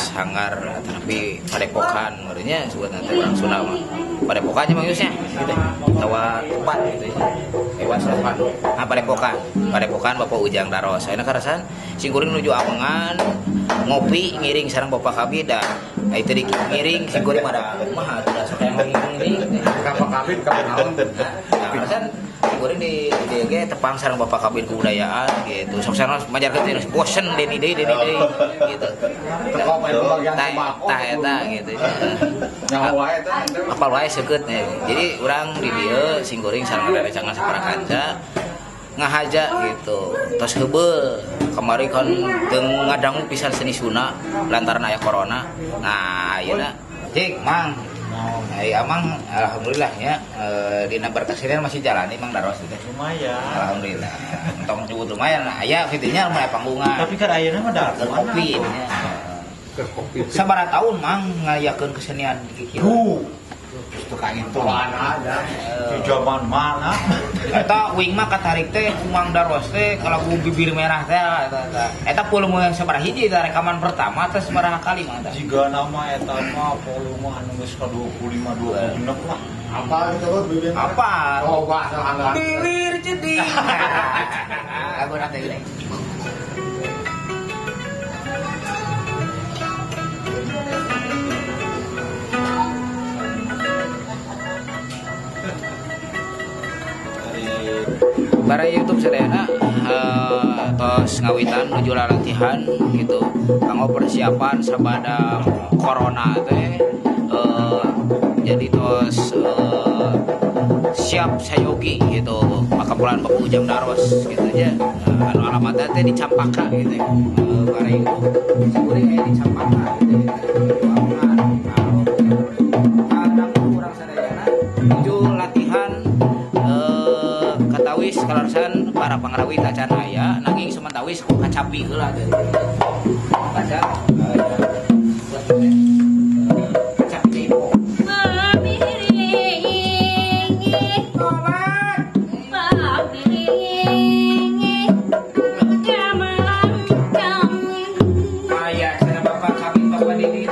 sanggar tapi padepokan meureunnya sebut nanti urang Sunda mah. Padepokannya Mang Yusnya gitu. Tawa tempat gitu ya. Hewan selapan. Nah, padepokan. Padepokan Bapak Ujang Daros. Ayeuna karasan sing kuring nuju Amengan ngopi ngiring sareng Bapak Kabid da. Nah, itu di ngiring sing kuring mah da kumaha atuh da sok yang ngiring. Bapak Kabid ka naon? Nah, karasan sing kuring di DG tepang sareng Bapak Kabid kebudayaan gitu. Sok sareng majarkeun teh bosen deui deui gitu. Teko bagian sembako. Tah eta gitu. Nyaho wae eta. Apal wae seukeut. Jadi urang di dieu sing kuring sareng rerencangan sapara kanca ngahaja gitu. Tos heubeul kamari kan teu ngadangu pisan seni Sunda lantaran aya corona. Nah, ayeuna cik Mang. Ai Amang alhamdulillah ya dina berkesenian masih jalan nih Mang Daros teh. Lumayan. Alhamdulillah. Entong nyebut lumayan aya kitu nya lumayan panggungan. Tapi kan ayeuna mah da kopi nya. Sabaraha tahun Mang ngayakeun kesenian kieu? Tukang itu mana ada di zaman mana? Eta wing mah katarik teh ku Mang Daros teh kalau ku bibir merah teh eta. Eta volume sabaraha hiji eta rekaman pertama teh sabaraha kali Mang eta? Jiga nama eta mah volume anu geus ka 25 26 lah. Apa gitu bibir merah? Apa? Oh, bahasa anggar. Bibir cedik. Lagu nanti gini. Para YouTube sadayana tos ngawitan nuju latihan gitu kanggo persiapan sabada corona teh jadi tos siap sayogi gitu pakampulan Bapak Ujang Daros gitu nya anu alamatna teh di Campaka gitu para YouTube sikuring aya di Campaka gitu kadang urang sadayana nuju latihan katawis kalarsan para pangrawit acan aya nanging samentawis ku kacapi heula teh kaca kacapi ibu aya cenah Bapak Kabid Bapak Didi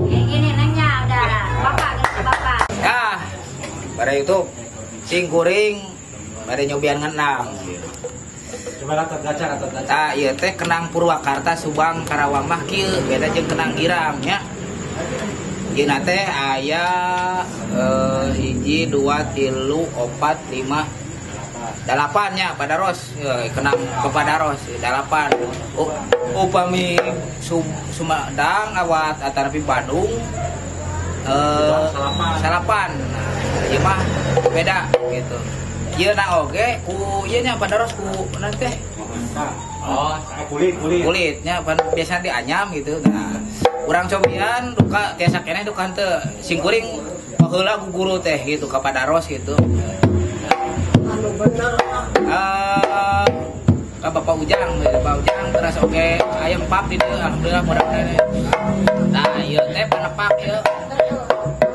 Ini nengnya udah. Bapak gitu bapak. Ya. Bare YouTube sing kuring bare nyobian ngenang. Coba gatot gaca. Tah ieu teh kenang Purwakarta Subang Karawang mah kieu beda jeung kenang Girang nya. Ieu teh aya 1 2 3 4 5 8 nya padaros kenang kepadaros 8. Upami Sumedang awat atanapi Bandung salapan. Nah, ieu mah beda gitu. Ieu na oge ku ieu nya padaros ku naon teh? Oh, kulit. Kulitnya biasanya dianyam gitu. Nah, urang cobian duka tiasa keneh duka henteu. Sing kuring baheula ku guru teh gitu ka padaros gitu. Anu bener. Ka Bapak Ujang, Bapak Ujang teras oge ayam pap di dieu alhamdulillah mudah-mudahan. Nah, ieu teh panepak ieu.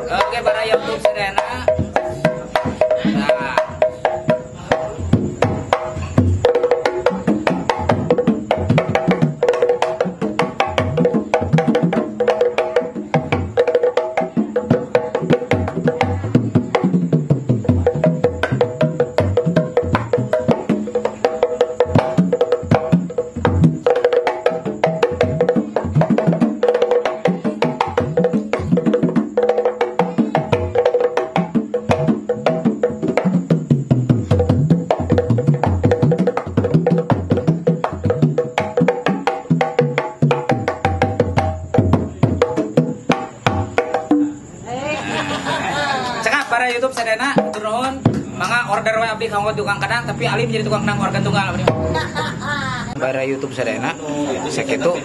Oke, para YouTube sadayana. Nah. Para YouTube sadayana hatur nuhun mangga order we abdi kanggo tukang kendang tapi alim jadi tukang kendang organ tunggal abdi. Para YouTube sadayana sakitu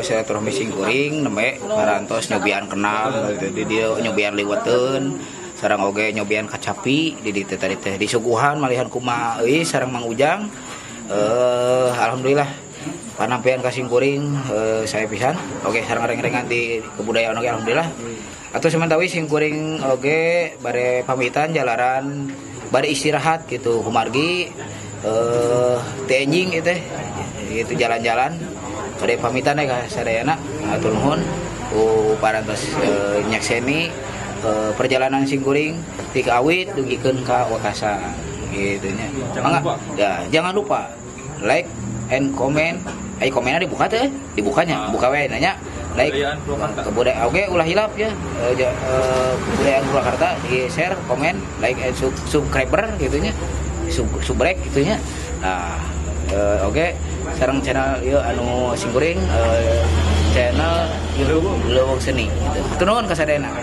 silaturahmi sing kuring nembe parantos nyobian kendang di dieu nyobian liweteun sareng oge nyobian kacapi di dieu teh tadi teh disuguhan malihan kumaha euy sareng Mang Ujang. Alhamdulillah panampian ka sing kuring saya pisan oge sareng reng-rengan di kebudayaan oge alhamdulillah. Atau sementawi sing kuring oge bare pamitan jalaran bare istirahat gitu kumargi teu enjing ieu teh gitu jalan-jalan bare pamitan ka sadayana hatur nuhun ku parantos nyakseni perjalanan sing kuring ti Kaawit dugikeun ka Wakasa gitu nya. Mangga ya jangan lupa like and comment. Ai komenna dibuka teh dibukanya buka we nanya like kebudayaan oke ulah hilap ya kebudayaan Purwakarta di share komen like and subscriber gitunya subrek gitunya. Nah oke sareng channel ieu anu sing kuring channel YouTube Leuweung Seni gitu. Hatur nuhun ka sadayana.